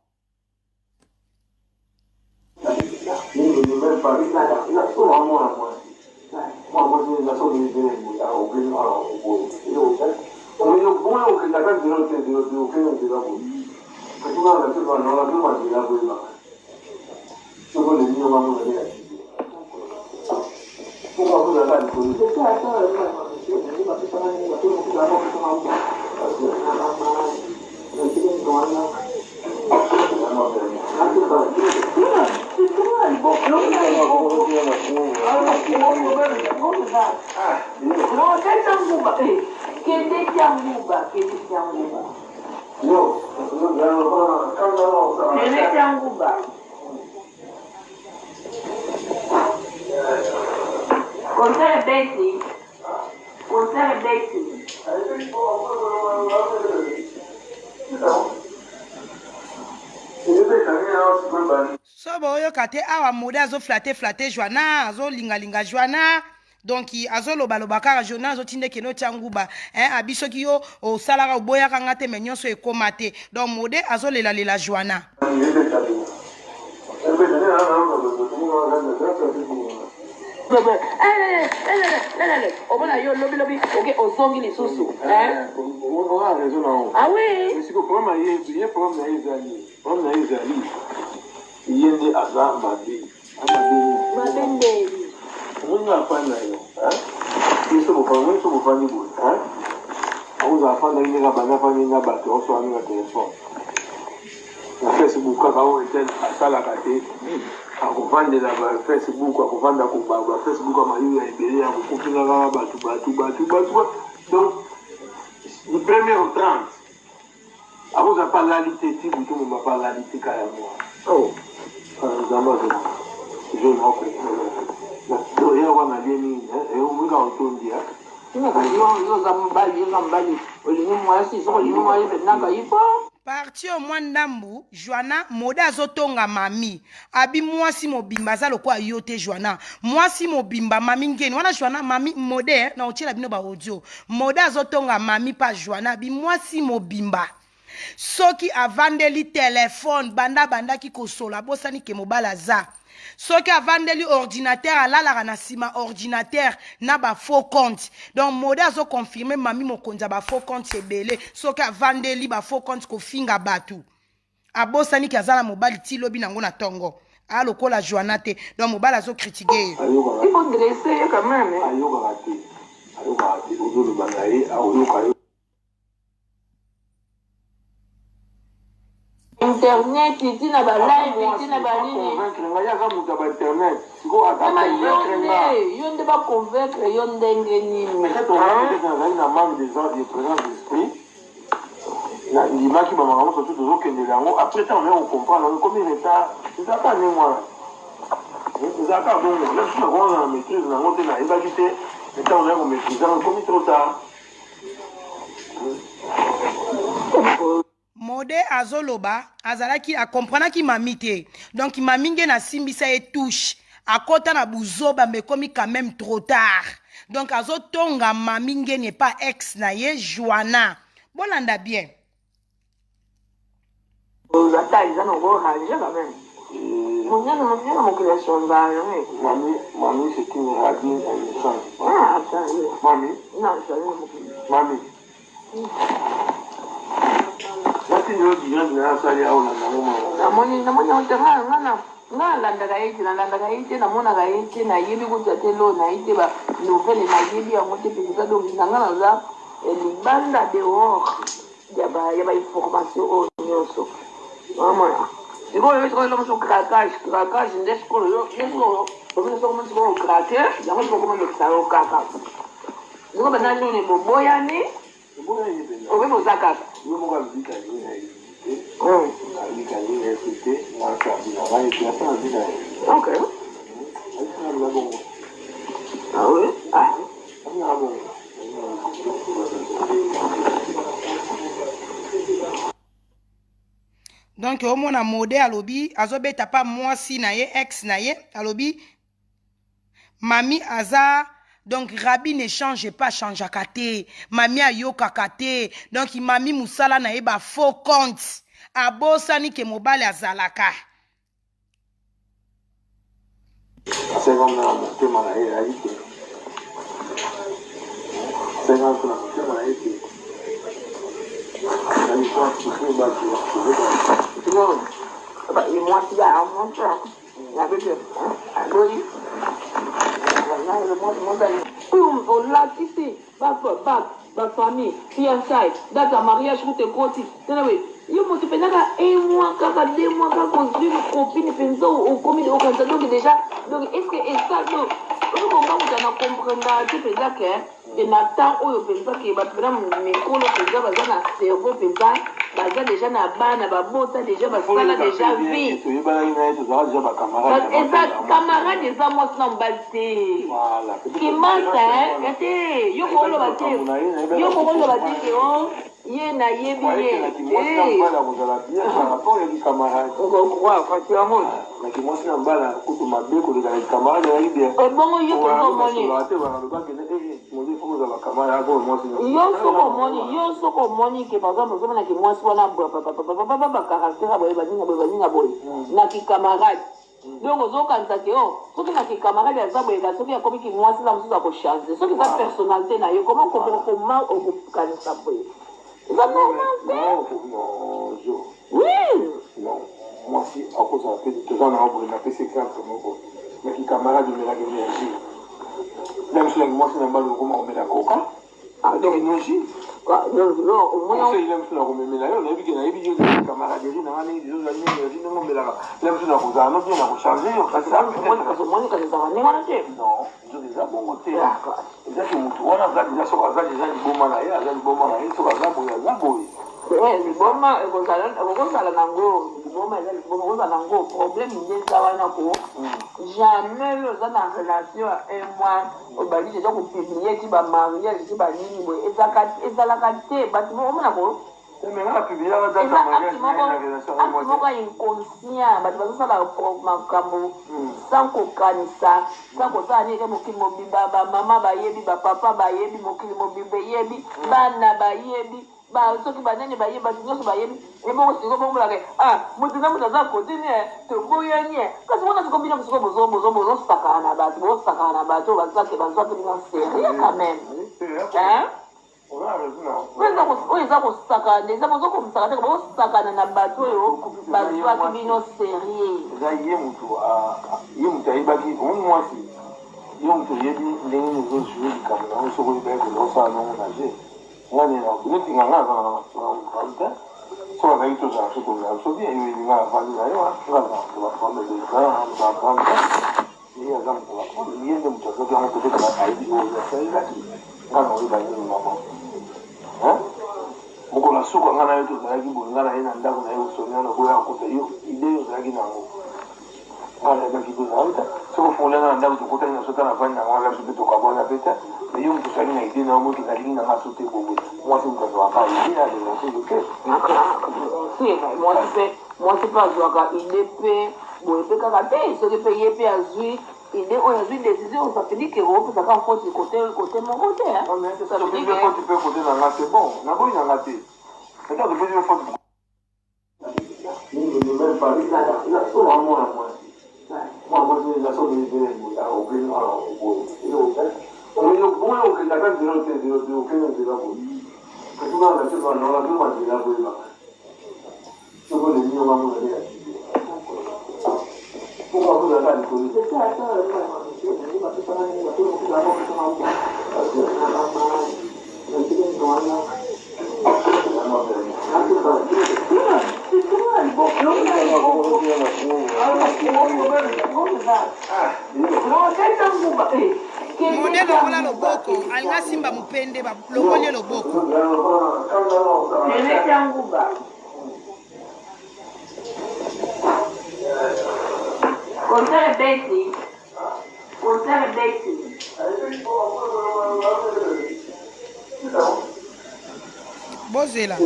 Concert Betty. Concert Betty. So boyoka te awa mode azo flatte flatte Joanna, azolingalinga Joanna. Donc azolobaloba kaka Joanna azotinda ekende otya nguba hein, abi soki yo osalaka oboyaka nga te me nyonso ekoma te. Donc mode azolelalela Joanna. Omona yo lobi lobi oke ozongi lisusu hein? Ah oui. Problème na ye ezali ye nde aza mabe. Mabe nde. Omoni afandi na yo biso bofandi biso bofandi boye akozala afandaki ndenge abanda afandi na bato aosala na telefone na Facebook kaka oyo ete asalaka te akovandela ba Facebook akovanda ba Facebook ya mayuya ebele ya kokopinga kaka bato bato bato bato donc du premier au 30 akozala mpe alali te ti butu moma mpe alali te kaka yango wana nzambe azala jeune oko ya wana alie mingi ominga otondi Yo oza mobali, yo oza mobali, olingi mwasi, soki olingi mwasi mpenaka il faut Parti oyo mwa ndambu Joanna mode azotonga mami abi mwasi mobimba aza lokola yo te Joanna mwasi mobimba mami ngeni wana Joanna mami mode eh, na otiela bino ba audio mode azotonga mami pa Joanna abi mwasi mobimba soki avandeli telefone banda abandaki kosola abosani ke mobali aza soki avandeli ordinateur alalaka na nsima ordinateur na ba faux compte donc mode azo confirme mami mokonzi ya ba faux compte ebele soki avandeli ba faux compte kofinga bato abosani ke aza na mobali ti lobi nango na tongo a lokola joana te donc mobali azo critique ye. Il faut dresser ye quand même. Ayokaka te, ayokaka te, ozoloba na ye akoyoka yo. Internet ti na ba live ti na ba nini. Convaincre nga ye aza moto ya ba internet sikoyo ata Mama yo convaincre nga. nde yo nde ba convaincre yo ndenge nini? Peut-être nga peut-être nazali na manque de de présence d'esprit na ndimaki ba makambo surtout tozokendela yango après ntango naye kocomprendre yango ekomi retard ezalaka ndenge wana ezalaka bongo na biso nakomona na maîtrise na yango te nayebaki te mais ntango naye komaîtrise yango ekomi trop tard. Mode azoloba azalaki a comprenaki mami te donc mami nge na simbisa ye touche akota na buzoba mais ekomi quand même trop tard donc azotonga mami ngeni epa ex na ye Joanna bolanda bien. Ata eza na ko ranger quand même. Monyana monyana mokili ya sonzana. Mami, mami c'est une radine innocente. Ah, attends. Mami. Non, j'allais mokili. Mami. Nati nyo direct na asali awa na nango mama. Namoni namoni yango te nga nga na nga nalandaka ye te nalandaka ye te namonaka ye te nayebi kutu te lo na ye te ba nouvelle nayebi yango te mpenza donc na nga naza libanda dehors. Ya ba ya ba information oyo nyonso omona sikoyo yo sikoyo mosu craquage craquage nde sikoyo yo yo sikoyo omona soko mosu sikoyo craque yango sikoyo komolekisa yo kaka sikoyo banda nini boboyani obe boza kaka ok ah oui ah Donc omona mode alobi azobeta pa mwasi na ye ex na ye alobi mami aza donc rabi ne change pas changeaka te mami ayokaka te donc mami mosala na ye ba faux compte abosani ke mobali azalaka. Asenga na motema na ye ayi te. Asenga na motema na ye te. Azali ko souffrir bato ya Non, mwasi ya mwasi ya bebe aboyi olakisi bafamille fiançailles date ya mariage kutu ekoti tala boye yo moto mpenza ka un mois kaka deux mois kaka ozwi copine mpenza okomi okanisa donc déjà donc est ce que esa donc oyo bonga moto na comprendaka te mpenza ke ke na temps oyo mpenza ke bato mpenza mikolo mpenza baza na cerveau mpenza baza deja na bana babota deja basala deja vie toyebanaki na ye tozalaka deja bacamarade eza camarade eza mwasi na mobali te kimasa te yo koloba te yo kokoloba te ke o ye nayebi ye kozala bien par rapport ya kicamarade okokroa kasi yango na kimwasi na mbala kutu mabe koleka na kicamarade ezalaki bien ebongo yo mpenza omoni te balobaki yo soki omoni yo soki omoni ke par exemple ozomona ke mwasi wana papapapapapa bacaractère ya boye baninga boye baninga boye na kicamarade donc ozokanisa ke o soki na kicamarade aza boye ka soki akomi kimwasi na mosusu akochange soki eza personnalité na ye comment comment okokanisa boye eza normal te oui mwasi akozala mpe toza na boye napesi exemple moko na kicamarade omelaka énergie na biso na mwasi na mbala okoma komela koka donc énergie conseil na biso na komemela yo nayebi ke nayebi yo camaraderie na nga ndenge deja ozali na énergie ndenge omelaka na biso na kozala no bien na kochange yo kasi omoni kasi ezalaka ndenge wana te non nzoka eza bongo te eza ke motu wana aza deja soki aza deja liboma na ye aza liboma na ye soki aza boye aza boye liboma ekokozala nango liboma eza liboma ekozala nango problème nde eza wana ko jamais yo oza na relation ya un mois obandi deja kopublie ti bamariage ti banini boye ezalaka te bato omona ko eza acte moko ya inconscient bato bazosala makambo sans kokanisa sans kosala nini te mokili mobimba bamama bayebi bapapa bayebi mokili mobimba eyebi bana bayebi soki banani bayebi bato nyonso bayebi ebongo sikoyo bomolaka ah moto na moto aza kote ne toboyani kasi wana sikoyo bino sikoyo bozosakana na bato bozosakana na bato bazwaki bazwaki bino sérieux quand même hein oyo eza kosakana eza bozokomisaka te bozosakana na bato oyo bazwaki bino sérieux eza ye moto ye moto ayebaki omoni mwasi yo moto oyebi ndenge nini ozojoue likambo na yo soki oyebaki koza osala nongo na je nga nde neti nga nga aza na problème te soki azalaki tozala so tozala so bien yo yebi nga navandi na yo nga aza moto ba problème moto ba problème te ye aza moto ba problème ye nde moto azwaki yango peut-être ayebi oyo asalelaki nga na oyeba nini mama mokolo ya suka nga na yo tozalaki boye nga na ye na ndako na ye osoni wana oboya kokuta yo ide yo ozalaki na yango nga nayebaki te na yo te soki ofungoli nga na ndako tokutani na sota na vandi na nga biso mpe tokabwana mpe te me yo moto ozalaki na ide na yo moki nalingi na nga so te boye mwasi moto azwaka ide alinga soki te mwasi mpe mwasi mpe azwaka ide mpe boye mpe kaka te soki mpe ye mpe azwi ide oyo azwi décision ça veut dire que opesaka faute côté côté moko te ça veut dire que faute mpe côté na nga c'est bon naboyi na nga te peut-être opesi yo faute mwana mwasi mwana mwasi eza soki okendaka nzela te nzela te okende nzela boye kasi bana te bana wana toma nzela boyebaka soki olingi yo ngamona nde ya pourquoi kozalaka likolo loboko, alinga simba mopende, balongoli ye loboko. Concert ebeti. Concert ebeti. Bozela.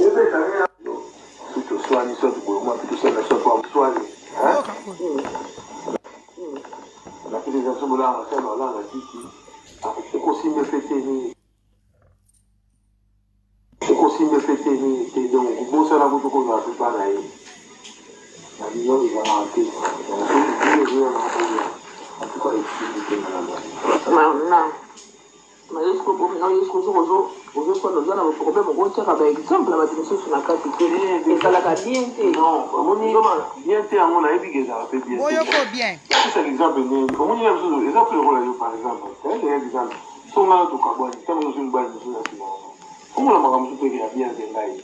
Toswani soit boye mwa mpe tosala soit po swani Yoka oyo. Na utilisation bolanga sala olanga kisi ekosimba efe te nini, ekosimba efe te nini te. Donc kobosana kutu kozala mpe mpa na ye na bino ezalaka te. Donc soki ezoya na oya, en tout cas esimbi te na Na na yo sikoyo, soki ozoswana, oza na problème, okotiaka baexemple ya bato mosusu na kati te, ezalaka bien te. Non, omoni bien te, yango nayebi ke ezala mpe bien te. Boyoko bien. Napesa exemple nini? Omoni ya mosusu eza mpe lokola yo, par exemple, eza exemple. So ngai tokabwani, ntango mosusu mibali mosusu na nsima wana omona makambo mosusu peke ya bien te. Ngai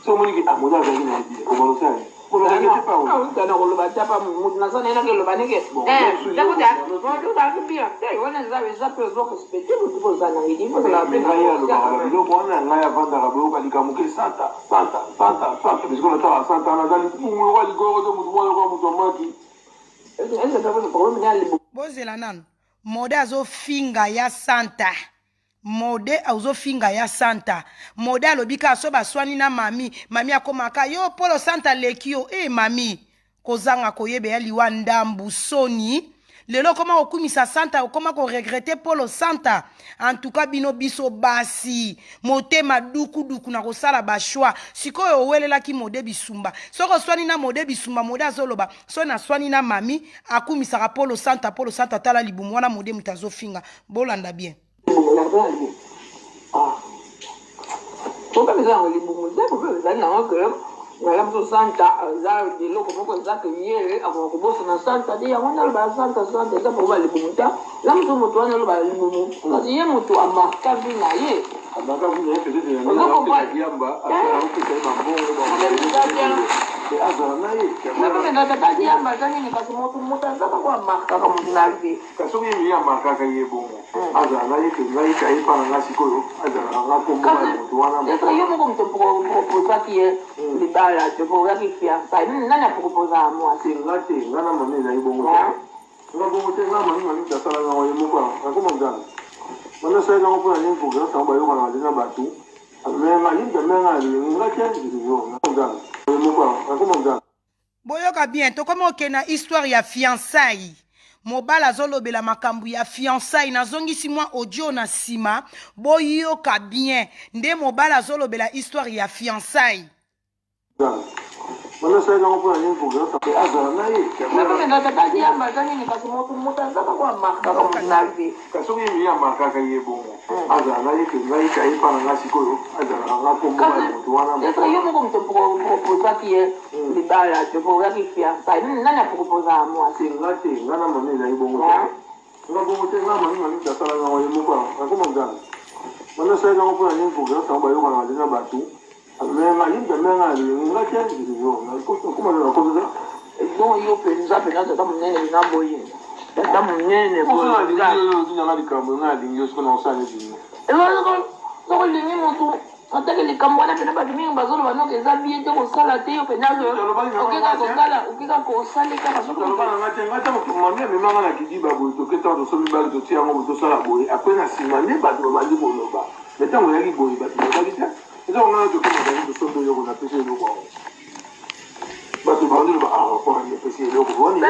so omoni ke amoda azalaki na ye bien, obalosani olobaki te pa oyo. Na koloba te pa mutu naza naye, nake loba ndenge ozalaki bien te, wana eza mpe ozorespecte motu boza na ye. Ozalaka mpe na ngai alobaka na biloko wana. Ngai avandaka boyoka likambo ke santa santa santa santa, bisiko natala santa wana aza libumu yoka ligoro to motu moko yoka moto amaki. Bozela nanu. Mode azofinga ya Santa, Mode azofinga ya Santa. Mode alobi kaka so baswani na mami, mami akomaka yo Polo Santa aleki yo. E mami, kozanga koyeba ya liwa ndambu soni. Lelo okoma kokumisa Santa, okoma koregretter Polo Santa. En tout cas bino, biso basi motema dukuduku na kosala bachoix. Sikoyo owelelaki Mode Bisumba. Soki oswani na Mode Bisumba, Mode azoloba soki naswani na mami akumisaka Polo Santa, Polo Santa tala libumu wana. Mode moto azofinga, bolanda bien. Problème eza yango libumu te. Problème ezali nango ke ngala mosusu Santa eza eloko moko eza ke ye akoka kobosana Santa te. Yango nde aloba Santa Santa, eza mpo ba libumu te. Na mosusu moto wana aloba libumu kasi ye moto amarka vie na ye. Amaka vie na ye peut-être. Ozo comprendre? Yamba akopesa ye bambongo, azala na ye. Tata diamba aza nini? Kasi moto aza kaka amarkaka moto na vie. Kasi soki ye amarkaka ye bongo, azala na ye ke ngai ka ye mpa na nga sikoyo, azalaka nga kombo ya moto wana. Etre yo moko moto proposaki ye libala, topozaki fiançailles, nani aproposaka mwasi? Te, nga te. Nga na mami ezali bongo te, nga bongo te. Nga mami asala ngango ye moko, akoma nzambe. Mami asalaki yango mpona nini? Po grâce yango bayokanaka te na bato. Menga ye moto amenga nga te, nzambe ye moko akoma nzambe. Boyoka bien, tokomi okende na histoire ya fiançailles. Mobali azolobela makambo ya fiançailles. Nazongisi mwa audio na nsima, boyoka bien nde mobali azolobela histoire ya fiançailles. Mami asalaki yango mpona nini? Po grâce azala na ye. Tata diamba aza nini? Kasi moto aza kaka amarkaka moto na vie. Kasi soki ye amarkaka ye bongo, azala na ye ke ngai ka ye mpa na nga sikoyo, azalaka nga kombo ya moto wana. Etre yo moko moto proposaki ye libala, topozaki fiançailles, nani aproposaka mwasi? Te, nga te. Nga na mami ezali bongo te, nga bongo te. Nga mami asala ngango ye moko, akoma nzambe. Mami asalaki yango mpona nini? Po grâce yango bayokanaka te na bato. Menga ye moto amenga nga te, akoma na koza. Bon, yo mpenza mpenza tata monene na boye, tata monene. Otinanga likambo nga alingi yo, sikoyo na kosala neti nini? Soko olingi motu, atake likambo wana mpena bato mingi bazoloba noke eza bien te kosala te. Yo mpena okeka kosala, okeka kosala kaka soki Aloba na nga te. Nga ntango mami amemanga na kidiba boye, toke ntango tosombi bali, totia yango boye, tosala boye. Apres na nsima nde bato babandi koloba. Me ntango oyaki boye, bato babaki te. Eza konga toke mazali, tosombi eloko, napesi eloko yango, bato bandi loba awa mpona napesi eloko wani.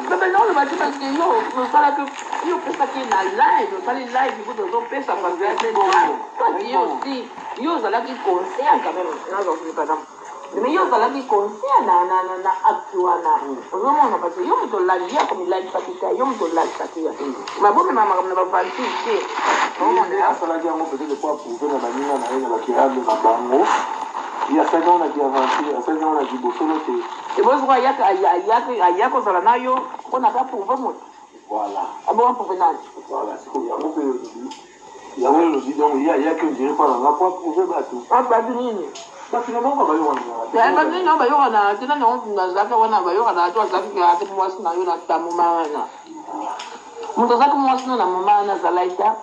Bebe, oloba te parce que yo osalaki, yo opesaki na live, osali live kutu ozopesa parce que toi tu aussi, yo ozalaki conscient quand même. Nazokipana, mais yo ozalaki conscient na acte wana ozomona, parce que yo moto olandi, yo akomilalisaki te, yo moto olalisaki ye mabomema makambo na baventure te. Nde asalaki yango peut-être po aprouver na baninga na ye, na bakirable na bango. Ye asalaki yango na kiaventure, asalaki yango na kibosolo te. Ebosiko aya kozala na yo mpona baprouver moto. Voilà. Abonga prouver nani? Voilà, sikoyo yango mpe olobi, yango olobi. Donc ye ayaki ondire mpa na nga po aprouver bato. Bato nini? Bato na bango bayokanaka. Bato nini oyo bayokanaka te? Nani yango azalaki wana bayokanaka te? Azalaki mwasi na yo na ta moma wana, moto azalaki mwasi no na moma wana azalaki ta.